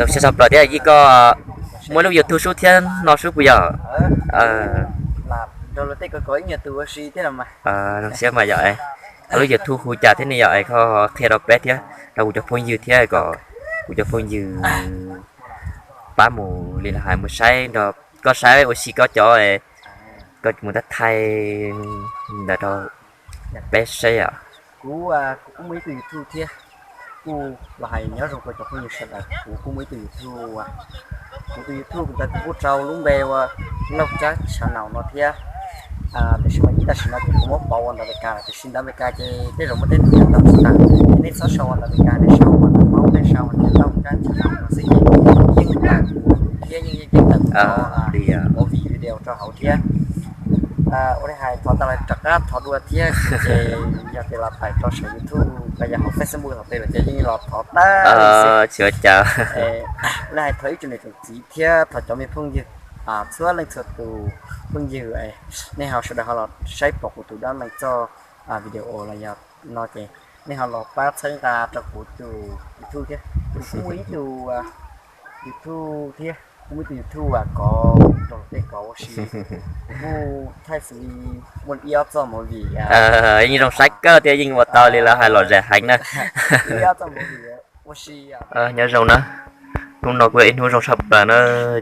Zoo siab tshaj plaws thiab Yij, koj muaj lub YouTube sub thiab no sub puas yog? Zoo siab mas yog, koj lub YouTube hu cas thiab ne yog, koj qhia rau peb thiab rau kuv cov phooj ywg thiab kom kuv cov phooj ywg pab mus li los hais mus saib nrog koj saib ua si koj cov, koj mus tab thaij ntawd rau peb saib os. Kuv, kuv kuj muaj ib tug YouTube thiab, kuj los hais nyob zoo rau cov phooj ywg sawv daws, kuv kuj muaj ib tug YouTube. Kuv tus YouTube ntawd kuv kuj rau lub npe ua Lauj Tsab Channel no thiab. Tiam sis mas ib tam sim no ces kuv muab pauv ua ntawv Meskas lawm, tiam sis ntawv Meskas ces tej zaum muaj tej tug tau tsis tawm, ces nej txhob sau ua ntawv Meskas, nej sau ua ntawv Hmoob, nej sau ua ntawv Lauj Tsab Channel no xwb ces yeej tawm thiab yeej yeej tawm kuv cov movie video rau hauv thiab. Ua li hais thov tas los rov qab thov dua thiab ces yog tias los tawm rau saum YouTube los yog hauv Facebook thaum twg los ces yeej los thov tag li xwb. Ua li hais thov ib tsoom niam tsoom txiv thiab thov cov me phooj ywg txhua leej txhua tus phooj ywg, nej ho sawv daws ho los saib pom kuv tus dab neeg txoj video los yog no ces nej ho los pab txhawb nqa rau kuv tus YouTube thiab. Kuv kuj muaj ib tug YouTube thiab, kuv muaj ib tug YouTube kov rau tej kov ua si, kuv kuj thaij xws li muaj ib ob txoj movie. Yeej zoo saib kawg thiab yeej ua tau li lawv hais lom zem heev na. Ua si nyob zoo na. Hnub no kuj yog ib hnub zoo tshaj plaws na,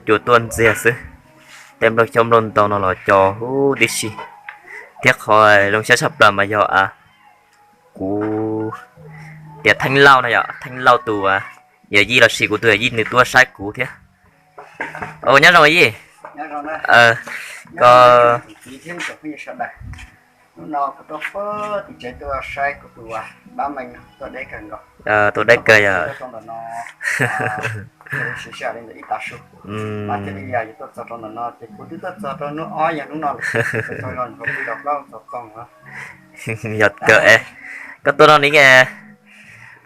cua tuaj ntxiag xwb. Tej nplooj xyoob nplooj ntoo no los co huv tib si. Thiab qhov zoo siab tshaj plaws mas yog kuv tias Theej Lauj no yom, Theej Lauj tus yawm yij los sis kuv tus yawm yij nws tuaj saib kuv thiab. Nyob zoo yij. Koj Hnub no kuv tuaj puag tim tsev tuaj saib kuv tus pab meej tuaj deb kawg nkaus. Tuaj deb kawg yog. Siv sij hawm li ntawm ib tav su mas thiaj li yog yuav tuaj txog rau ntawm no ces kuv twb tuaj txog rau hnub ob yog hnub no lawm. Yog kawg es, koj tuaj no ne,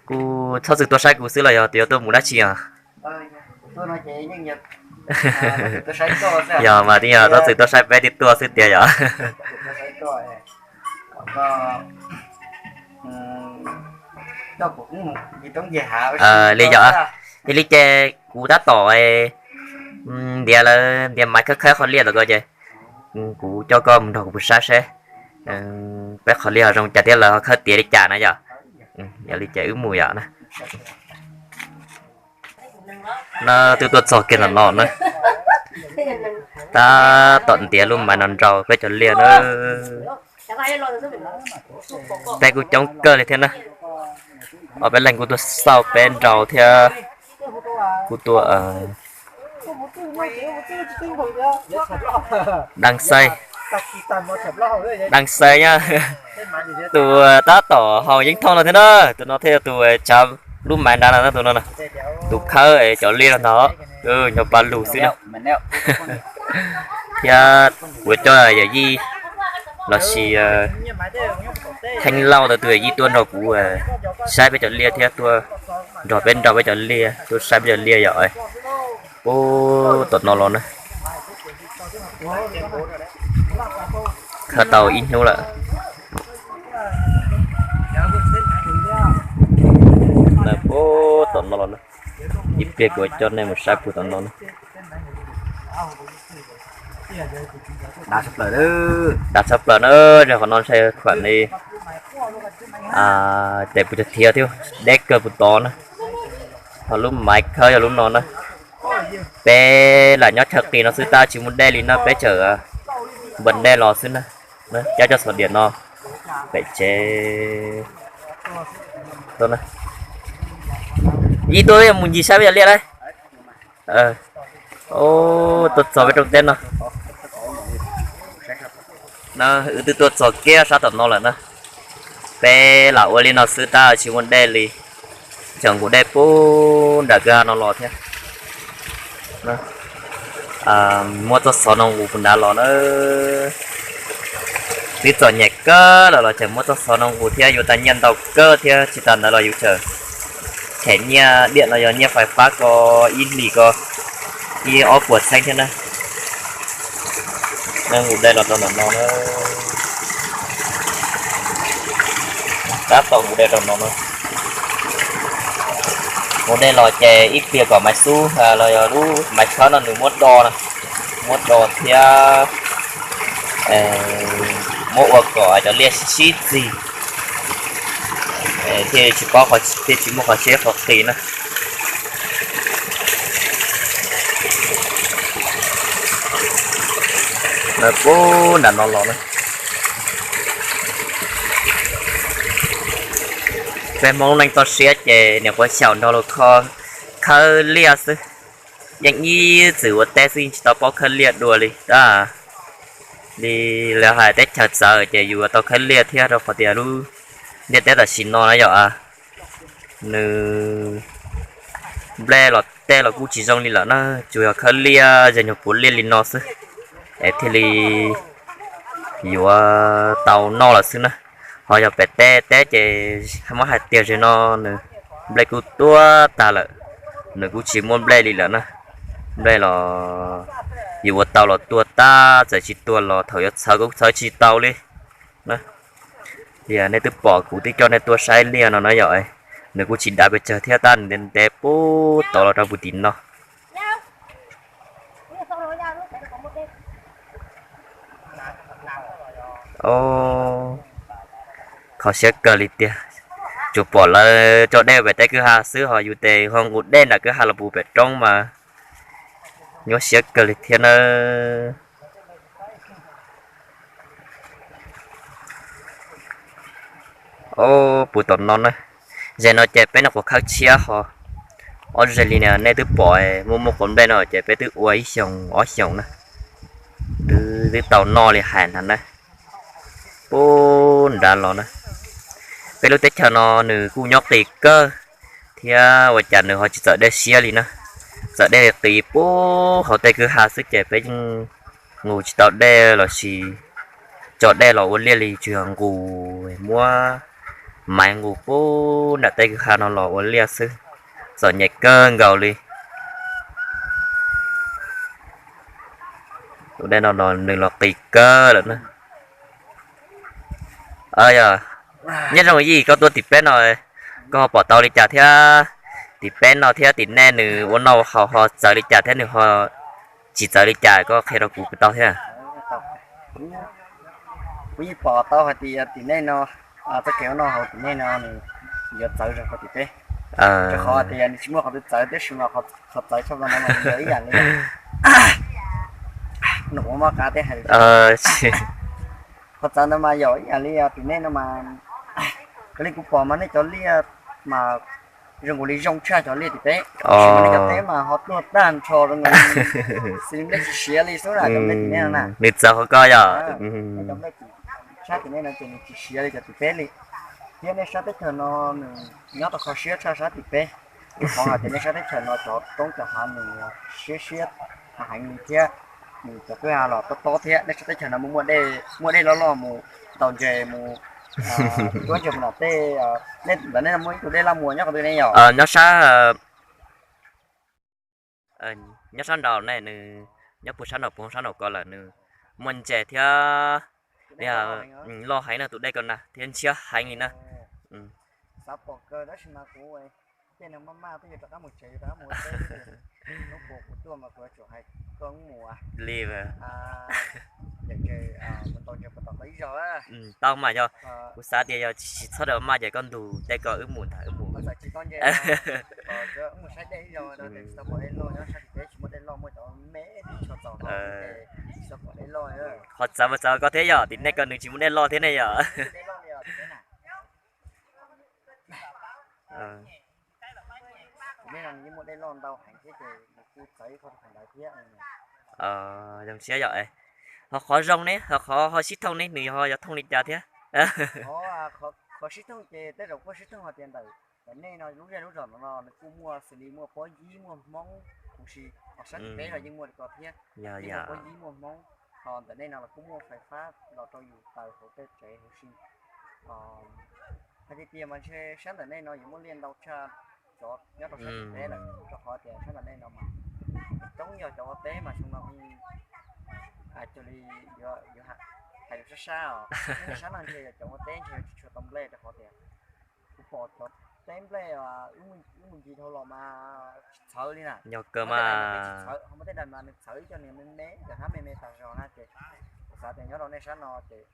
kuv txhob txwm tuaj saib kuv xwb los yog tias yuav tuaj mus dab tsi os? Yog mas twb yog txhob txwm tuaj saib peb twb tuaj xwb tiag yom. Li yog, yog li ces kuv tab tom ntiav lawv ntiav maiv khawb khawb qhov liaj los ko ces kuv coj koj mus nrog kuv pw saib seb peb qhov liaj ho zoo cas thiab lawv ho khawb tiav li cas na yom. Yog li ces wb mus yom na. No twb tuaj txog kiag ntawm no na. Tab tom ntiav lub maiv no nrau peb cov liaj na. Peb kuj coob kawg li thiab na. Ob peb leeg kuj tuaj xauj peb nrau thiab. Kuj tuaj Dab Xaib, Dab Xaib nyob, tus tab tom haus yeeb thooj no thiab na, tus no thiaj yog tus tsav lub maiv nrad no, tus no, tus khawb cov liaj no ntag, nyob pab lug xwb na. Thiab kuv coj yawm yij los sis Theej Lauj ntawd tus yawm yij tuaj nrog kuv saib peb cov liaj thiab tuaj nrog peb nrau peb cov liaj, tuaj saib peb cov liaj yom. Ub, tom no los na, khawb tau ib hnub lawm. Ub, tom no los na, ib pliag kuv coj nej mus saib puag tom no na. Dav tshaj plaws na, yog qhov no ntshai khuam li, ces puas cog thiab thiab, deb kawg puag tod na. Ho lub maiv khawb yog lub no na. Peb lam nyob chaw qis no xwb tab tsis muaj dej li na, peb tseem npaj dej los xwb na. Cab cov xov diam no pem tsev. Yij tuaj mus ncig saib peb cov liaj lauj. Tuaj txog peb rooj teb no. Wb twb tuaj txog kiag sab tom no lawm na. Peb lam ua li no xwb tab tsis muaj dej li. Tseem nqus dej puag nram kwj ha no los thiab. Muab txoj xov no nqus puag nrad los na. Twb txom nyem kawg lawm los tseem muab txoj xov no nqus thiab, yuav tau nyiaj ntau kawg thiab, tsis tas ntawd los yus tseem them nyiaj diam no yog nyiaj fais fab ko ib hlis ko ib ob puas txheeb thiab na. Nqus dej los rau ntawm no na. Tab tom nqus dej rau no na. Mus dej los ces ib pliag kom maiv xub los yog lub maiv tshawb no nws muab do na, muab do thiab muab ua kom cov liaj sib txig, thiaj tsis paub, thiaj tsis muaj qhov siab qhov qis na. Pub nram no los na. Peb Hmoob neej toj siab ces niam quav xyaum nrog luag kho khawb liaj xwb. Yeej ib txwm ua teb xwb yeej tsis tau paub khawb liaj dua li tab. Li lawv hais teb chaws txawv ces yus yuav tau khawb liaj thiab rau qhov tias lub ntiaj teb tam sim no na yom, nws nplej los tej los kuj tsis zoo li lawm na, tsuas yog khawb liaj ze nyuag puav liaj li no xwb es thiaj li yuav tau noj lawm xwb na. Ho yog pem tej teb ces muab hais tiag ze no nws nplej kuj tuag tag lawm, nws kuj tsis muaj nplej li lawm na. Nplej los yus ua tau los tuag tag, txawm tsis tuag los thaum yuav txhawv kuj txhawv tsis tau li na. Tias nej twb pom kuv twb coj nej tuaj saib liaj no na yom, nws kuj tsis dav pes tsawg thiab tab nws ntev ntev pub tod los rau puag tim no. Kho siab kawg li tiag, tsuas pom lawv tso dej pem tej kwj ha xwb ho yus tes ho nqus dej nram kwj ha los puag pem roob mas nyuaj siab kawg li thiab nawb. Puag tom no na, ze no ces peb noj quav khawb tshiab ho ob ze li nej twb pom muaj muaj quav nplej no ces peb twb ua ib xyoos ob xyoos na, twb tau noj li hais ntag na. Puag nrad los na, peb lub teb chaws no nws kuj nyob qis kawg thiab ua cas nws ho tsis txawm dej siab li na. Txawm dej qis puag hauv tej kwj ha xwb ces peb yeej nqus tsis tau dej los sis tso dej los ua liaj li, tsuas yog nqus, muab maiv nqus puag nram tej kwj ha no los ua liaj xwb, txom nyem kawg nkaus li. Tus dej no los nws los qis kawg lawm na. Yog, nyob zoo Yij, koj tuaj tim peb no, koj ho pom tau li cas thiab? Tim peb no thiab tim nej nws ua noj haus ho txawv li cas thiab nws ho tsis txawv li cas koj qhia rau kuv tau thiab. Kuv yeej pom tau hais tias tim nej no, txoj kev ua noj haus tim nej no nws yuav txawv zog rau tim peb. Rau qhov tias nws tsis muaj qhov twg txawv, tab sis mas qhov txawv tshaj plaws no mas yog ib yam li nws ua maj qab tej hais. Qhov txawv ntawd mas yog ib yam li tim nej no mas, raws li kuv pom mas nej cov liaj mas zoo nkaus li zoo tshaj cov liaj tim peb, tab sis mas nej cov teb mas ho tuag tag nrho zoo nkaus li xws li nplej tsis siav li xwb na, cov nplej tim nej no na. Nws txawv qhov ko yog. Nej cov nplej tim sab tim nej no ces nws tsis siav li cov tim peb li, thiab nej sab teb chaws no nws nyob tau kho siab tshaj sab tim peb. Qhov hais tias nej sab teb chaws no cov roob cov hav nws siab siab heev li thiab nws cov kwj ha los tob tob thiab. Nej sab teb chaws no muaj, muaj dej loj loj mus ntaus ntses mus, tuab ntses mus nram tej, ntawm nej muaj ib tug dej Laj Muas nyob qhov twg ne yom? Nyob sab, nyob sab nraud ne, nws nyob puag sab nraud puag sab nraud ko lawm, nws muaj ntses thiab. Loj heev na, tus dej ko na thiab ntshiab heev li na. Xav pom kawg tab sis mas kuv tej no maj maj twb yuav rov qab mus tsev, rov qab mus ua teb, hnub puas kuv tuaj mas kuv yuav tsum hais koj mus li. Mus ntaus ntses puas tom tau ib zaug? Tau mas yog, kuv xav tias yog tsis txhob rau maj ces koj ntug tej ko wb mus ntag, wb mus. Wb mus saib dej ib zaug, tsis tau pom dej loj, nyob sab tim peb tsis muaj dej loj, muaj cov me tib tshua txaus no, tsis tau pom dej loj. Qhov txawv mas txawv koj thiab yog, tim nej ko nws tsis muaj dej loj thiab ne yog. Tim nej no nws yeej muaj dej loj ntau heev thiab ces nws kuj txawv ib qho rau qhov ntawd thiab. Zoo siab yog, ho qhov zoo ne, ho qhov ho sib thooj ne, nws ho yog thooj li cas thiab? Qhov sib thooj ces tej zaum kuj sib thooj hais tias ntawm, ntawm nej no lub zej lub zos no nws kuj muaj xws li muaj pob yib muaj hmoob huv si, ho sab tim peb los yeej muaj li ko thiab, yeej muaj pob yib muaj hmoob, ho ntawm nej no los kuj muaj fais fab los rau yus taws hauv tej tsev huv si. Hais tias tias mas ntshe sab ntawm nej no yuav muaj liaj ntau tshaj cov nyob rau sab tim peb lawm, rau qhov tias sab ntawm nej no mas coob yog cov ua teb mas xyoo no cas li yuav hais lus sab sab os, sab no ntshe yog cov ua teb ntshe tsis tshua tau nplej rau qhov tias kuv pom cov Teb nplej wb mus ncig dhau los mas tsis txhawv li na. Yog kawg mas. Txhawv, ho muaj tej daim mas nws txhawv ib co niag me me, cov hnab me me tag zog na ces kuv xav tias nyob rau nej sab no ces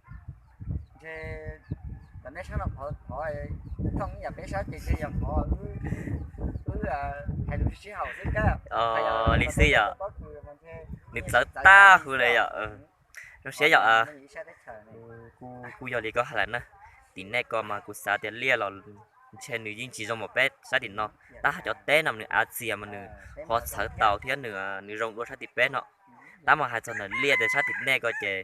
ntshe, tam nej sab no qhov, qhov thooj ib yam peb sab ces ntshe yog qhov wb hais lus sib haum xwb kab. Li xwb yom. Nws txawv tag huv li yom. Zoo siab yom. Kuj yog li koj hais lawm na. Tim nej ko mas kuv xav tias liaj los ntshe nws yeej tsis zoo npaum peb sab tim no. Tab hais cov teb no nws av txias mas nws ho txhawv tau thiab nws, nws zoo dua sab tim peb no. Tab mas hais txog ntawm liaj tias sab tim nej ko ces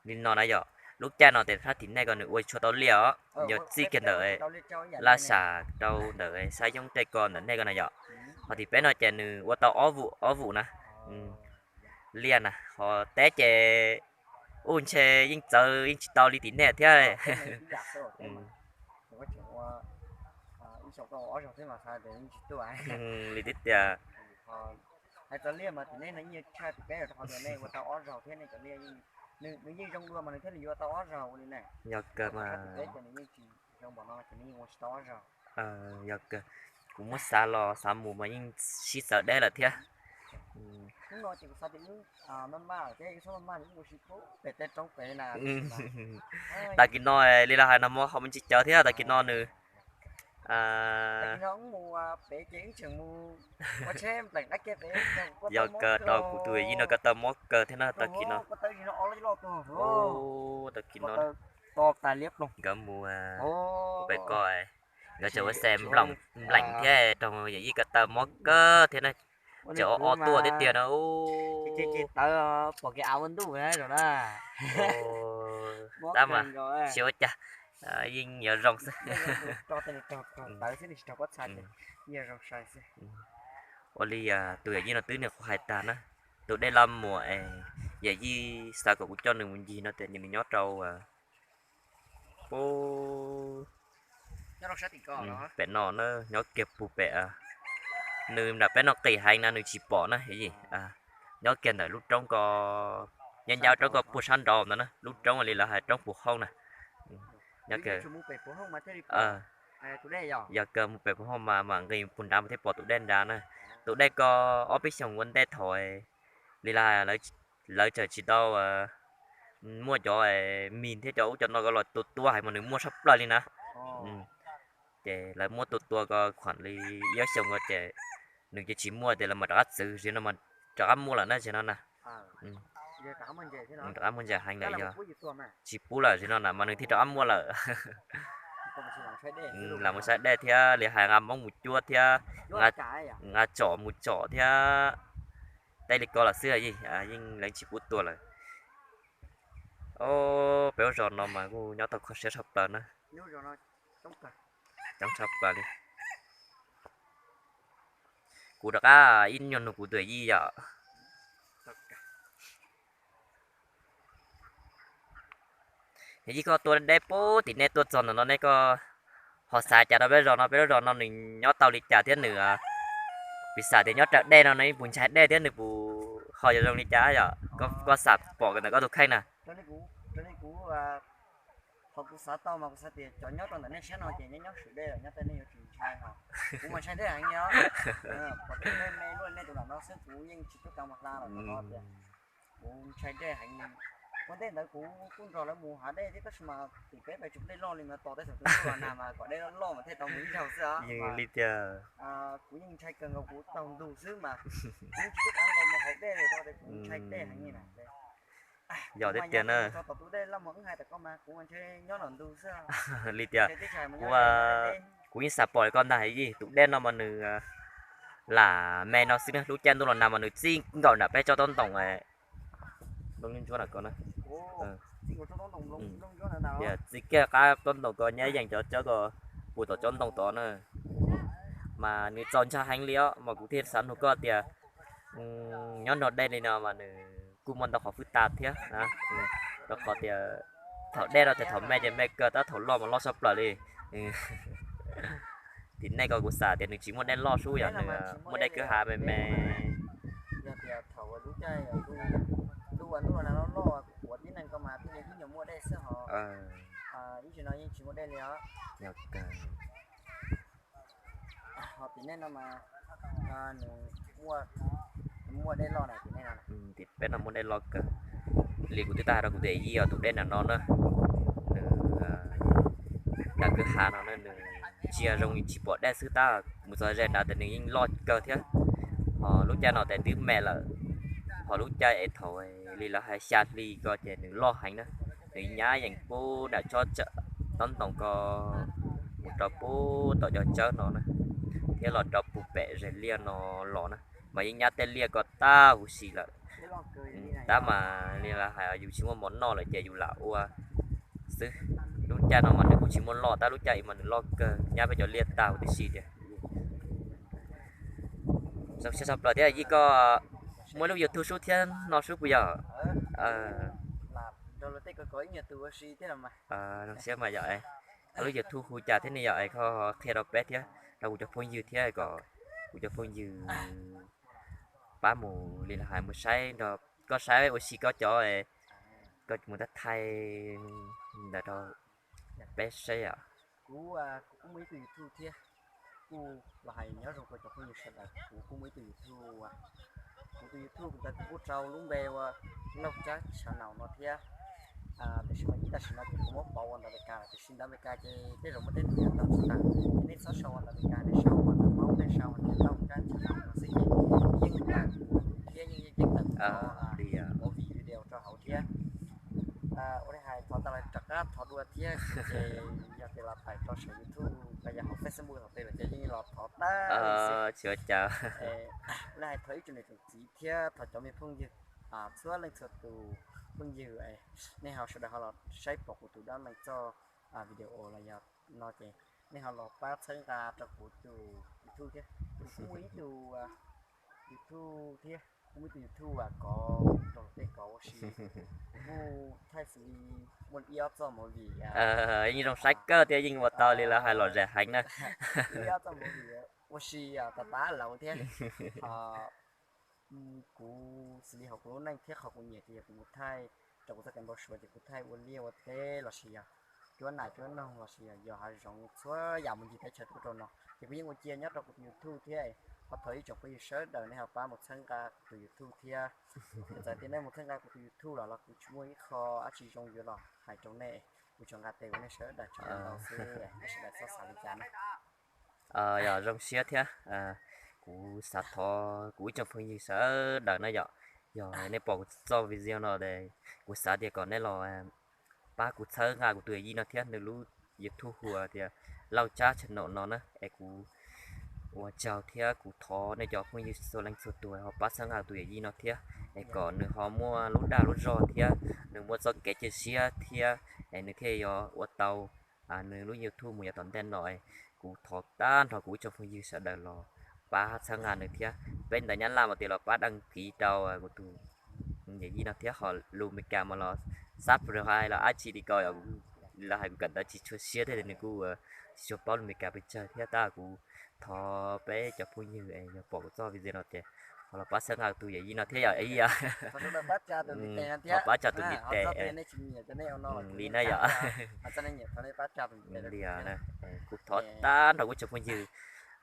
li no na yom. Lub caij no tias sab tim nej ko nws ua tsis tshua tau liaj os, yog txij kiag ntawm Laj Sam rau ntawm Xab Yoob tej ko ntawm nej ko na yom. Ho tim peb no ces nws ua tau ob vum ob vum na. Liaj na, ho teb ces ub ntshe yeej txawv yeej tsis tau li tim nej thiab. Li tib tias. Hais txog liaj mas tim nej no yeej tshaj tim peb rau qhov tias nej ua tau ob zaug thiab nej cov liaj, nws yeej zoo dua mas nws thiaj li yuav tau ob zaug ua li ne. Yog kawg mas. Peb ces nws yeej tsis zoo npaum no ces nws yeej ua tsis tau ob zaug. Yog kawg, kuv muab xav los xav mus mas yeej sib txawv deb lawm thiab. Hnub no ces kuv xav tias wb maj maj thiab wb txhob maj maj wb mus si pem tej roob pem na. Tag kis no li lawv hais no muaj qhov muaj ntsis cawv thiab tag kis no nws Yog kawg rau kuv tus yij no ko tau mob kawg thiab na tag kis no. Tag kis no nkawd mus pem ko, nkawd tseem ua xees npleem thiab rau yawm yij ko tau mob kawg thiab na. Tseem o o tuaj tiag tiag na. Tab mas tsis ua cas, yeej yuav zoo xwb. Ua li tus yawm yij no twb niag qhuav hais tag na, tus dej loj muag es yawm yij xav kom kuv coj nws mus ncig no tias nws nyob rau pem no na, nyob kiag puag pem, nws nram peb no qis heev na nws tsis pom na. Nyob kiag ntawm lub roob ko, nyob ncaj roob ko puag sab nraud ntawd na, lub roob li lawv hais roob puv hoob na. Nyob kiag, yog kawg mus pem puv hoob mas mam nqis puag nrad mas thiaj pom tus dej nrad na. Tus dej ko ob peb xyoos ua ntej thaum li lawv, lawv tseem tsis tau muaj cov mis thiab cov ub cov no ko los tua tua heev mas nws muaj tshaj plaws li na. Ces lawv muab tua tua ko khuam li ib ob xyoos ko ces nws cia tsis muaj ces lawv mam rov qab txwv, zaum no mas rov qab muaj lawm na zaum no na. Rov qab muaj ntses heev lawm yog tsis pub lawm zaum no na mas nws thiaj rov qab muaj lawm. Lam mus saib dej thiab li hais nqa moob mus cuab thiab, nqa tsom mus tsom thiab tej li ko los xwb, yeej lawv tsis pub tua lawm. Peb lub zos no mas kuj nyob tau kho siab tshaj plaws na. Coob tshaj plaws li. Kuv rov qab ib nyuag nug kuv tus yij yom. Yog yij koj tuaj deb puag tim nej tuaj txog ntawm no nej koj ho xav cas rau peb zos no, peb lub zos no nws nyob tau li cas thiab nws, piv xam tias nyob raws dej no nws puas ntshai dej thiab nws puas ho yuav zoo li cas yom? Koj xam pom ntawm koj tus kheej na. Qhov kuv xav tau mas kuv xav tias cov nyob rau ntawm nej sab no ces nyob nyob swm dej lawm nyob tej nej yuav tsis ntshai hos. Kuv mas ntshai dej heev li os. Pom tej me me luaj nej tus lam no xwb kuv yeej tsis tub kav mus hla lawm rau qhov tias kuv ntshai dej heev li. Ua ntej ntawd kuv kuj nrog lawv mus hav dej thiab tab sis mas tim peb pes tsum dej loj li mas tos tej thaum tus ntsuj los nag mas kom dej loj loj mas thiaj tau mus ib zaug xwb os. Li tias kuv yeej ntshai kawg nkaus kuv taug ntug xwb mas kuv yeej tsis tub kav nkaus mus haus dej li rau tias kuv ntshai dej heev li na. Yog tiag tiag na. Tom tus dej loj mas wb hais tom ko mas kuv ntshai nyob nram ntug xwb. Li tias kuv, kuv yeej xav pom li koj ntag yij, tus dej no mas nws lam me no xwb na, lub caij ntuj los nag mas nws txij nkaus nram peb tsob taub ntoos. Txij kiag qab taub ntoos ko nyab yees cov tsob ko puag tom tsob ntoo tod na. Mas nws txaus ntshai heev li os mas kuv thiaj xav nug koj tias nyob nrog dej li no mas nws kuj muaj ntau qhov hwj tas thiab, rau qhov tias thaum dej no ces thaum me ces me kawg tab thaum loj mas loj tshaj plaws li. Tim nej ko kuv xav tias nws tsis muaj dej loj sub yom, nws muaj dej kwj ha me me. Yog tias thaum lub caij ntuj ua ntuj ua nag loj loj kuv tib neeg ko mas thiaj li ib nyuag muaj dej xwb hos. Ib sim no yeej tsis muaj dej li os. Nej no mas, nws muaj, muaj dej loj na, tim nej no. Tim peb no muaj dej loj kawg li. Kuv twb tab hais rau kuv tus yij os, tus dej nram no na, nws, nram kwj ha no na nws ntsia zoo tsis pom dej xwb tab, mus txog ze nrad tes nws yeej loj kawg thiab. Ho lub caij no tes twb me lawm, ho lub caij es thaum li lawv hais xya hli ko ces nws loj heev na. Nws nyab yeej pub nram tsob taub ntoos ko mus rau pub tom cov tsawb no na, thiab los rau puag pem zes liaj no los na, mas yeej nyab tej liaj ko tag huv si lawm. Tab mas li lawv hais yus tsis muaj mov noj lawm ces yus lam ua xwb. Lub caij no mas nws kuj tsis muaj loj tab, lub caij mas nws loj kawg, nyab peb cov liaj tag huv tib si tiag. Zoo siab tshaj plaws thiab. Yij, koj muaj ib lub YouTube sub thiab no sub puas yog? Zoo siab mas yog, lub YouTube hu cas thiab ne yom, es koj qhia rau peb thiab rau kuv cov phooj ywg thiab kom kuv cov phooj ywg pab mus li lawv hais mus saib nrog koj saib ua si koj cov, koj mus thaij ntawd rau peb saib yom. Kuv, kuv kuj muaj ib tug YouTube thiab, kuj los hais nyob zoo rau cov phooj ywg sawv daws, kuv kuj muaj ib tug YouTube. Kuv tus YouTube ntawd kuv kuj rau lub npe ua Lauj Tsab Channel no thiab. Tiam sis mas tam sim no ces kuv muab pauv ua ntawv Amelikas lawm, tiam sis ntawv Amelikas ces tej zaum muaj tej tug yuav tau tsis tag, ces nej txhob sau ua ntawv Amelikas, nej sau ua ntawv Hmoob, nej sau ua tias Lauj Tsab Channel no xwb ces yeej tawm thiab yeej yeej tawm kuv cov movie video rau hauv thiab. Ua li hais thov tas los rov qab thov dua thiab, ces yog tias los tawm rau saum YouTube los yog hauv Facebook hauv pes los ces yeej los thov tag li xwb. Tsis ua cas. Ua li hais thov ib tsoom niam tsoom txiv thiab thov cov me phooj ywg, txhua leej txhua tus phooj ywg, nej ho sawv daws ho los saib pom kuv tus dab neeg txoj video los yog no ces nej ho los pab txhawb nqa rau kuv tus YouTube thiab. Kuv kuj muaj ib tug YouTube thiab, kuv muaj ib tug YouTube kov rau tej kov ua si, kuv kuj thaij xws li muaj ib ob txoj movie, yeej zoo saib kawg thiab yeej ua tau li lawv hais lom zem heev na. Ib ob txoj movie ua si tas tas laus thiab. Kuv xws li hauv kuv lub neej thiab qhov kuv nyiam ces yog kuv mus thaij rau kuv txoj kev npau suav ces kuv thaij ua liaj ua teb los sis yog cuab nam cuab noog los sis yog yos hav zoov txhua yam mus ncig teb chaws tuaj rau no ces kuv yeej ua cia nyob rau kuv tus YouTube thiab. Ho thov ib tsoom phooj ywg sawv daws nej ho pab mus txhawb nqa kuv tus YouTube thiab. Txawm tias nej mus txhawb nqa kuv tus YouTube los los kuv tsis muaj ib qho dab tsi zoo yuav los hais rau nej, kuv tsuas nqa tes ua nej sawv daws tsaug ntau xwb, nej sawv daws txhob xav li cas na. Yog zoo siab thiab. Kuv xav thov kuv ib tsoom phooj ywg sawv daws na yom, yog nej pom kuv txoj video no es kuv xav tias kom nej los pab kuv txhawb nqa kuv tus yij no thiab, nws lub YouTube hu tias Lauj Tsab Channel no na, es kuv ua tsaug thiab kuv thov nej cov phooj ywg txhua leej txhua tus ho pab txhawb nqa tus yij no thiab, es kom nws ho muaj lub dag lub zog thiab nws muaj txoj kev cia siab thiab, es nws thiaj yuav ua tau nws lub YouTube mus yav tom ntej no. Kuv thov tag nrho kuv ib tsoom phooj ywg sawv daws los pab txhawb nqa nws thiab. Peb ntawv Nyab Laj mas tias los pab đăng ký rau kuv tus yij no thiab, ho lus Amelikas mas los subscribe los dab tsi li ko, lawv hais kuv kawm ntawv tsis tshua siab thiab nws kuj tsis tshua paub lus Amelikas pes tsawg thiab, tab kuv thov peb cov phooj ywg es yog pom kuv txoj video no ces ho los pab txhawb nqa tus yij no thiab yom. Thov pab tsa tus ntiv tes li na yom. Li na, kuv thov tag nrho kuv tsoom phooj ywg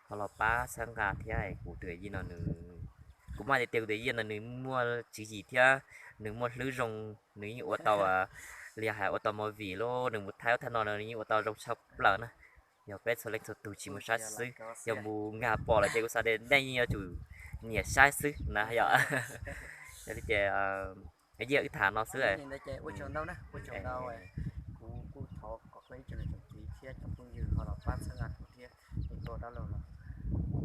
ho los pab txhawb nqa thiab kuv tus yij no nws, kuv maj tias tias kuv tus yij no nws muaj tswv yim thiab nws muaj hlwb zoo, nws yeej ua tau li hais ua tau movie los nws mus thaij ub thaij no nws yeej ua tau zoo tshaj plaws na. Yog peb txhua leej txhua tus tsis mus saib xwb, yog mus nkag pom lawm ces kuv xav tias nej yeej yuav tsum nyiam saib xwb na yom. Yog li ces yog wb tham no xwb. Kuv kuj thov kom koj ib tsoom niam tsoom txiv thiab cov phooj ywg ho los pab txhawb nqa kuv thiab, es kuv dab laug los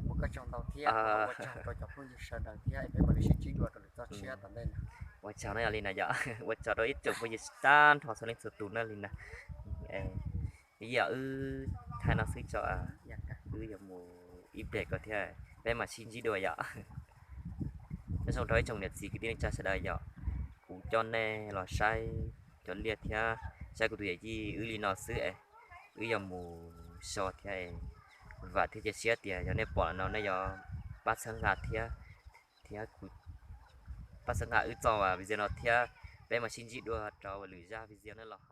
ua koj tsaug ntau thiab ua tsaug rau cov phooj ywg sawv daws thiab es peb mam li sib ntsib dua rau lwm txoj tshiab tom ntej na. Ua tsaug na, yog li na yom, ua tsaug rau ib tsoom phooj ywg tag nrho txhua leej txhua tus na li na. Yog wb thaij no xwb tso, wb yuav mus ib pliag ko thiab peb mam sib ntsib dua yom. Nyob zoo rau ib tsoom niam txiv kwv tij neej tsa sawv daws yom, kuv coj nej los saib cov liaj thiab saib kuv tus yawm yij wb li no xwb es wb yuav mus so thiab es vam thiab cia siab tias yog nej pom no nej yuav pab txhawb nqa thiab, thiab kuv pab txhawb nqa wb txoj video no thiab peb mam sib ntsib dua rau lwm zaj video na los.